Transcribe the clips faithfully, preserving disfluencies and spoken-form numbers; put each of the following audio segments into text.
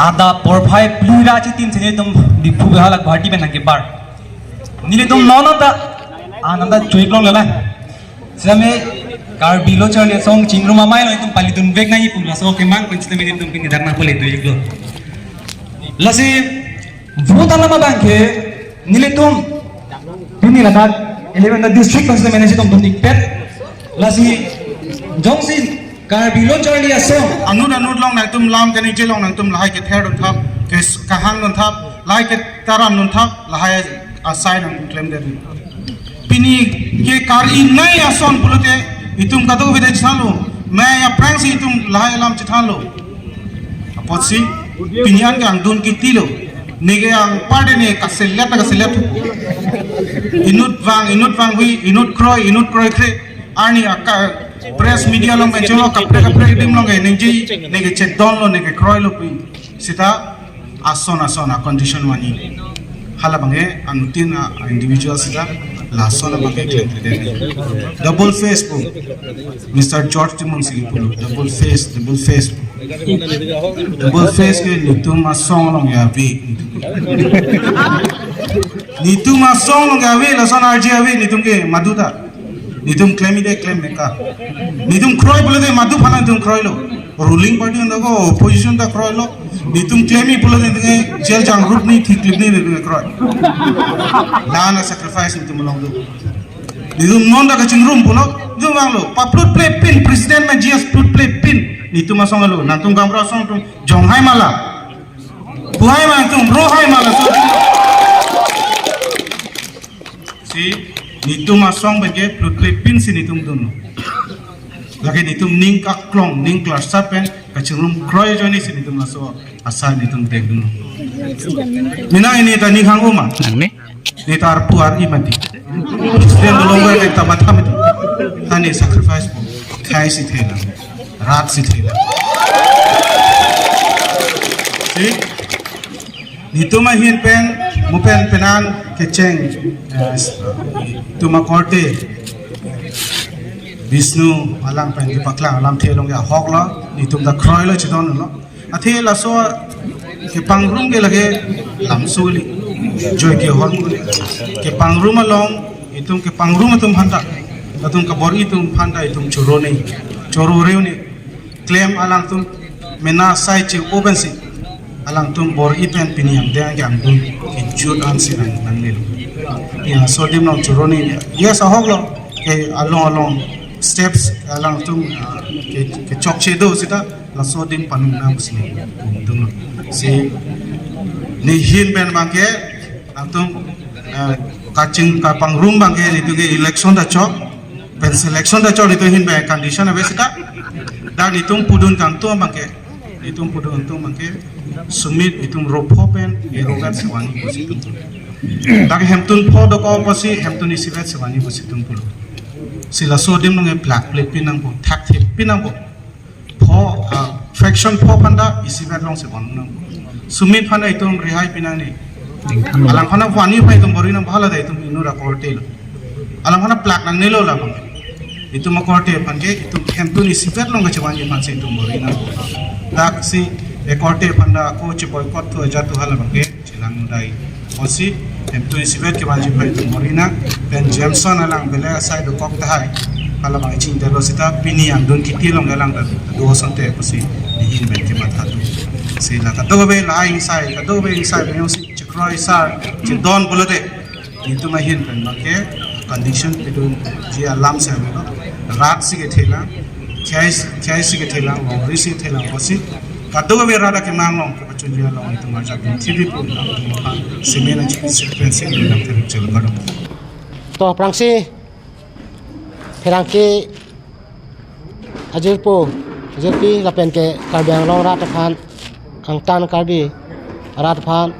Adap porphai phli ra chitin si nelitum Diphu ke halak Guwahati pen nangkebar. Nelitum non non ta, ah, non ta chuik long lana. Sitame Karbi Lo Charli Asong chingrum amei along itum pali dunvek nangji pu laso kemang pen sitame nelitum pini dharna pale do-iklo. Lasi vote alam abang ke nelitum pini ladak eleven district pen sitame nelitum dun-ikpet. Lasi jongsi Karbi Lo Charli Asong anut anut along nangtum lam kaningje along nangtum lahai kether dunthap, ke kahang dunthap, lahai ketaram dunthap, lahai asai nangtum klemdet. Pini ke kar-i nei ason pulote itum kadokave chethanlo, mei aphrangsi itum lahai alam chethanlo. Apotsi pini an ke angdun kitilo. Neke angpar de ne kaselet ta kaselet. Inut vang, inut vangvi, inut kroi, inut kroikre. Arni aka press media along pen cholo kaprek kaprek adim along ke ningje, neke chedonlo, neke kroilo pu. Sita ason ason a condition vanji. Hala abang ke anuttin a individual sita lason abang ke klemkledet. Double face pu. Mister George Timung si pulo, double face, double face pu. Double face ke nelitum asong along ya ave. Nelitum asong along ya ave, lason arje ave, nelitum ke madu ta. Nelitum klem-i de klem meka. Nelitum kroi pulote madu aphan nelitum kroilo. Ruling party anta ko opposition ta kroilo. Nelitum klem-i pulote nelitum ke jail jangrup ni thiklip ni nelitum kroi. La-an a sacrifice nelitum along do. Nelitum non ta kachingrum pulo, nelitum vanglo. Paplutple pin, president ma G S plutple pin. Nelitum asong alo, nangtum Gaonbura asong atum jonghai ma la. Buhai ma nangtum, rohai ma la. So, si, nelitum asong pen ke plutple pin si nelitum dunlo. Lake nelitum ning kaklong, ning klarsat pen kachingrum kroi ajoine si nelitum laso asai nelitum dengdunlo. Mina ini ta ning hang uma. Nangne? Ne ta arpu ar-i mati. President dolong ber ne ta matha mati. Ta ne sacrifice po. Khai si thela. Rat si thela. Si? Nelitum ahin pen, mo pen penan kecheng, eh, nelitum akorte Vishnu alang pen kepaklang alamthe along ke ahoklo, nelitum ta kroilo, chedonlo. Athe laso kepangrum ke lake lamso kali, joike ahormu kali. Kepangrum along, itum kepangrum atum aphanta, itum kabor-i atum aphanta itum choro ne, choro reu ne. Klem alangtum mena sai che-o pensi alangtum bor-i pen pini angdeng ke angdeng kejut ansi nang nanglelo. Ya, laso adim along choro ne, yes, ahoklo, ke along along steps alangtum, ah, ke, kechokche do sita laso adim panung nang si nangdunlo. Si ne ahin pen abang ke nangtum, ah, kaching kapangrum abang ke nelitum ke election ta chok, pen selection ta chok, nelitum ahin pen condition ave sita. Dak nelitum pudun kangtung abang ke, nelitum pudun kangtung abang ke, sumit nelitum ro pho pen arrogance vanji pusi itum. Dak hemtun pho dokok pusi hemtun isivet si vanji pusi itum pulo. Si laso adim along ke plakple pin nangpo, thakthip pin nangpo. Pho, ah, faction pho aphanta isivet along si van nangpo. Sumit aphanta itum rihai pin nangne. Alang aphanta vanji aphan itum bor-i nangpo, hala ta itum inut akorte lo. Alang aphanta plak nangnelo labang. Itum akorte aphan ke itum hemtun isivet along kachevanji aphansi itum bor-i nangpo. Dak si ekorte aphanta ako che-boycott thu ajat thu hala abang ke chelang nodai. Osi hemtun isivet kevanji aphan itum bor-i nang, pen Jameson alang belek asai dokok tahai. Hala abang chingdelo sita pini angdeng kiti along alang ta do asonte pusi ne ahin pen kematha do. Si la kadokave lahai ingsai, kadokave ingsai pen jongsi chekroi sar, chedon pulote nelitum ahin pen abang ke condition pedunji alam si avelo. Rat si kethelang, khei, khei si kethelang, longri si kethelang, pusi kadokave rat akemang along kepachunji along itum arjap dun T V pu nangtum aphan semen aji sepen semen nang teruk jelo kardom. To aphrangsi pherangke ajirpo, ajirpi lapen ke Karbi Anglong rat aphan, angtan Karbi rat aphan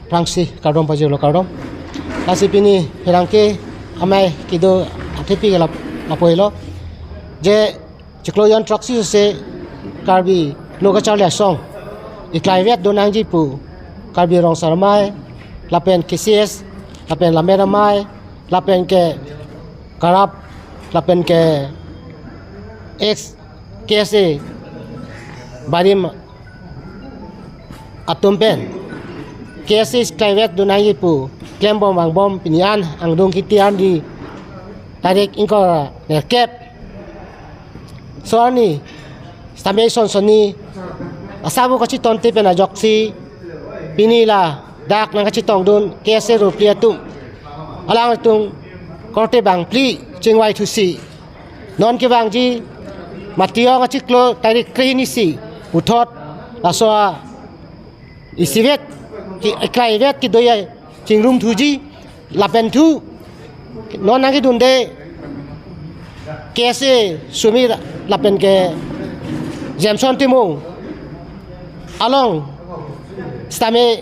aphrangsi kardom pajirlo, kardom. Lasi pini pherangke amei kedo athepi ke lap-, lapu-iklo. Je chiklo jon throksi se Karbi Lo Kacharli Asong iklaivet do nangji pu Karbi Rong Asar Amei lapen K C S lapen Lammet Amei lapen ke Karap lapen ke ex K S A barim atum pen K S A klaivet dun nangji pu klembom vangbom pini an angdung kiti an di tarik ingkoi ra nerkep so arni sitame ison sonni asabo kachetongte pen ajoksi pini ladak nangkachetongdun K S A ropli atum alanglitum korte bangphli chingvai thusi non kevangji Matiyong achiklo tarik krehini isi puthot laso a isivet ki, klaivet kedo-i chingrum thuji lapen thu non nangkedunde K S A Sumir lapen ke Jameson Timung along sitame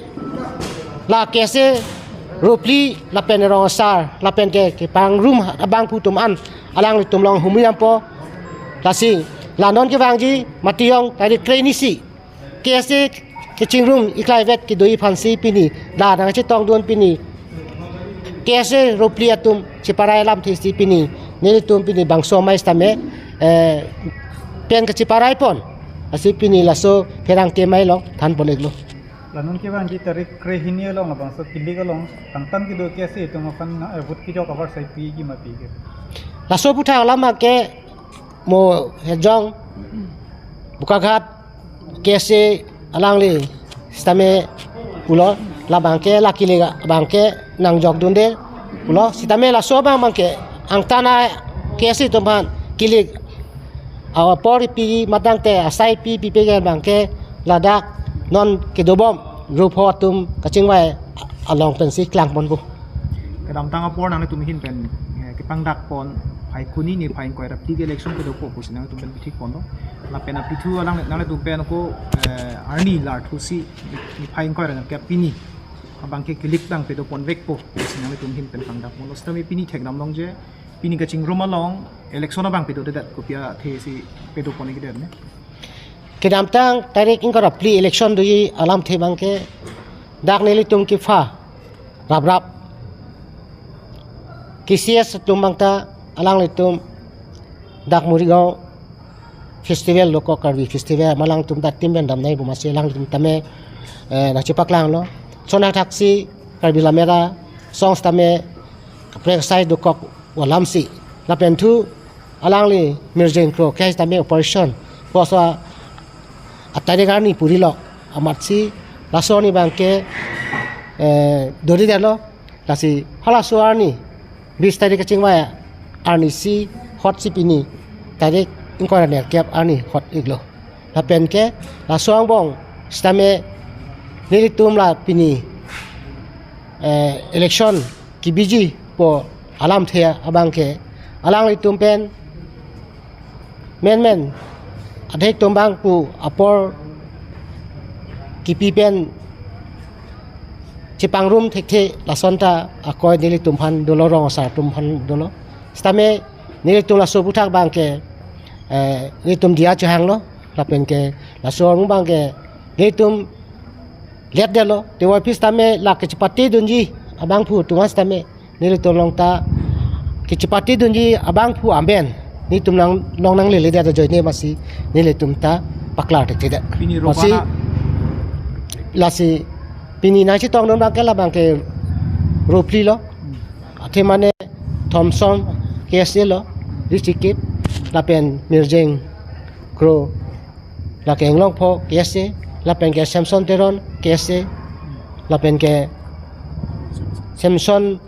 la K S A ropli lapen rong asar lapen ke kepangrum abangphu atum an alanglitum along humri dampo. Lasi la non kevangji Matiyong tarik krehini isi K S A kechingrum iklaivet kedo-i aphansi pini la nangchetongdun pini K S A ropli atum cheparai alamthe si pini nelitum pini bangso amei sitame, eh, pen kacheparai pon. Lasi pini laso pherangke amei along thanpon-iklo. La non kevangji tarik krehini along labangso kilik along tangtan kedo K S A atum aphan, eh, vote kejok avarsai piji ma piji ke? Laso aputhak alam ke mo Hejong Bokaghat K S A alangli sitame pulo, labang ke la kilik abang ke nangjokdunde pulo, sitame laso abang abang ke angtan a K S A atum aphan kilik apor pi matangte asai pi pipe ke abang ke ladak non kedobom rupo atum kachingvai along pensi klangponpo. Kedamtang apor nanglitum ahin pen, eh, kepangdakpon phai kuni niphai ingkoi ra phli ke election kedopo pusi nanglitum pen pithikponlo. Lapen aphi thu alang nanglitum pen ko, eh, arni lar thusi niphai ingkoi ra nerkep pini abang ke kilik abang pedoponvekpo pusi nanglitum ahin pen pangdakponlo. Sitame pini thekdam longji pini kachingrum along election abang pedodedet, kopi athe si pedopon-ikdedet ne? Kedamtang tarik ingkoi ra phli election doji alamthe abang ke dak nelitum kepha raprap K C S atum abang ta alanglitum dak Morigaon festival dokok, Karbi festival, alanglitum ta team pen damnai pu masi alanglitum tame, eh, nangchepaklanglo. Lason athaksi Karbi Lammet asong sitame kaprek asai dokok alamsi lapen thu alangli Mirjeng Kro ke sitame operation pusi a tarik arni purilo amatsi laso arni abang ke, eh, dodedetlo. Lasi halaso arni bis tarik kachingvai arni si hot si pini tarik ingkoi ra nerkep arni hot-iklo. Lapen ke laso angbong sitame nelitum la pini, eh, election kebiji pu alamthe abang ke alanglitum pen menmen adhek atum abang pu apor kipi pen chepangrum thekthe lason ta akoi nelitum aphan dolo, rong asar atum aphan dolo. Sitame nelitum laso aputhak abang ke, eh, nelitum diya chehanglo lapen ke laso arong abang ke nelitum letdetlo. Tewa phi sitame la kachepatedunji abangphu atum an sitame nelitum along ta kachepatedunji abangphu amen nelitum along, along nangleledet ajoine masi nelitum ta paklar thekthedet. Pini ro masi bana. Lasi pini nangchetongdun abang ke labang ke ropli lo. Athe mane Thomson K S A lo, Richikip, lapen Mirjeng Kro, lake Englongpho K S A, lapen ke Samson Teron K S A, lapen ke Samson,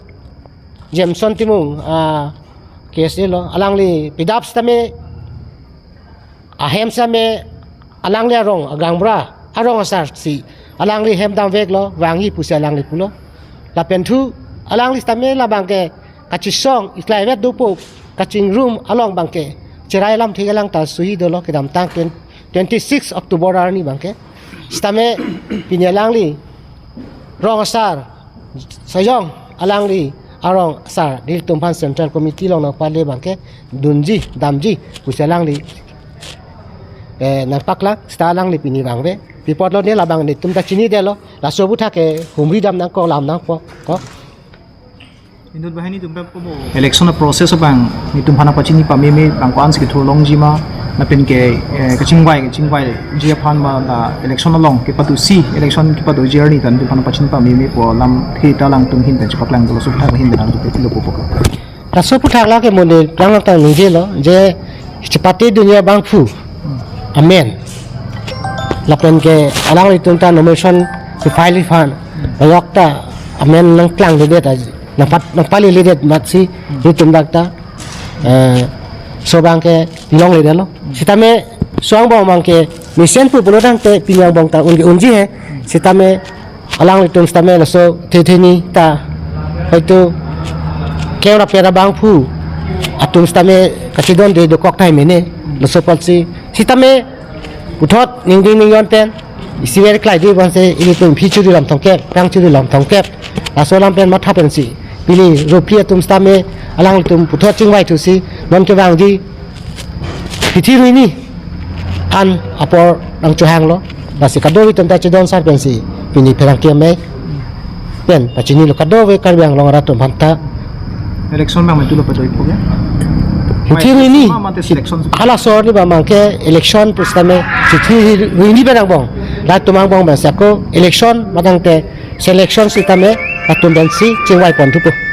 Jameson Timung, ah, K S A lo, alangli pidap sitame ahem sitame alangli arong, agaonbura arong asar si alangli hem damveklo, vangji pusi alangli pulo. Lapen thu alangli sitame labang ke kachesong iklaivet dopo kachingrum along abang ke cherai alamthe alang ta suhi dolo kedamtang twen-, twenty six October arni abang ke. Sitame pini alangli rong asar Sejong alangli arong asar nelitum aphan Central Committee along nangpale abang ke dunji damji pusi alangli, eh, nangpaklang seta alangli pini vangve. Pi apotlo ne labang netum ta chinidetlo. Laso aputhak ke humri dam nangkok, lam nangkok. Ko. Inut banghini atum pen komo. Election a process abang netum aphan pachini pameme abang ko-ansi kethur longji ma, Lapen ke, eh, kachingvai, kachingvaiji aphan ba la election along kepado si, election kepadoji arni ta nelitum aphan pachin pame mepo alam theta alangtum ahin pen chepaklang dolo, laso aphuthak ahin pen nelitum pilo pupo. Laso aphuthak lake mo ne lang tang ningjelo, je chepatedunji abangphu amen. Lapen ke alanglitum ta nomination si file aphan, ayok ta amen nangklangledet aji, nangpat, nangpaledet amatsi, nelitum dak ta, eh, laso abang ke longledetlo. Sitame laso angbong abang ke mesen pu pulo tangte pini angbong ta un ke unji he. Sitame alanglitum sitame laso thetheni ta hoito kevra pera abangphu atum sitame kachedonde dokok tahai mene, laso apotsi. Sitame puthot ningding ningyon pen isiver klai di bangsi ilitum aphi churi lam thomkep, pherang churi lam thomkep, laso alam pen matha pensi pini ruphli atum sitame alanglitum puthot chingvaithusi non kevangji hithi ruini an apor nangchohanglo. Lasi kadokave atum ta chedon sar pensi pini pherangke amei pen pachinilo, kadokave Karbi Anglong arat atum aphanta. Election abang maitu lo padoipo ke? Hithi ruini. Ma mate selection. Hala sor ni ba abang ke election pusitame hithi ruini pen angbong, latum angbong pensi ako election matangte selection sitame latum pensi chingvai ponthupo.